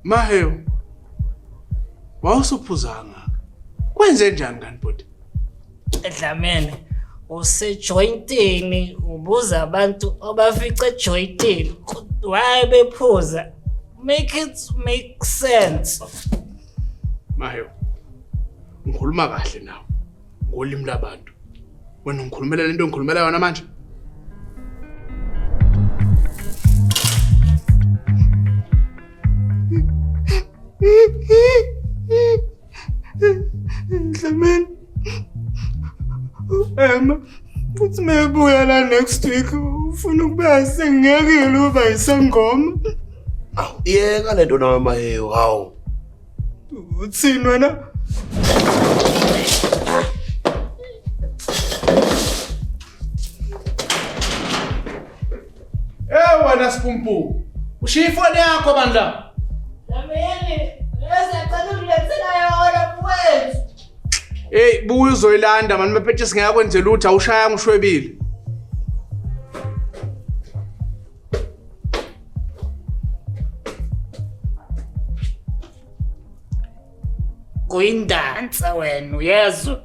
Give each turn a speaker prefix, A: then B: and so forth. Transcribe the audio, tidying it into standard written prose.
A: Mahewu. Wawusuphuzanga. Kwenze njani kanti bhuti?
B: Dlamini, usejoyintini ubuza abantu obafice ejoyintini why bephuza. Make it make sense.
A: Mahewu. Ngikhuluma kahle nawe ngolimi labantu. Wena ungikhulumela lento engikhulumela yona manje?
C: Dlamini. Emma, futhi mebuya la next week ufuna ukuba sengiyekile ukuba isangoma.
D: Awu yeka lento nawe Mahewu hawu.
C: Uthini wena?
A: Eh wena Sipumpu. Ushiya ifoni yakho bandla.
B: Dlamini, ngiyacela ungilethela yona mfowethu.
A: Hey buya uzoyilanda mani mapethe singakwenze lutho awushayanga ushwebile.
B: Kuyindansa wena uyezwa.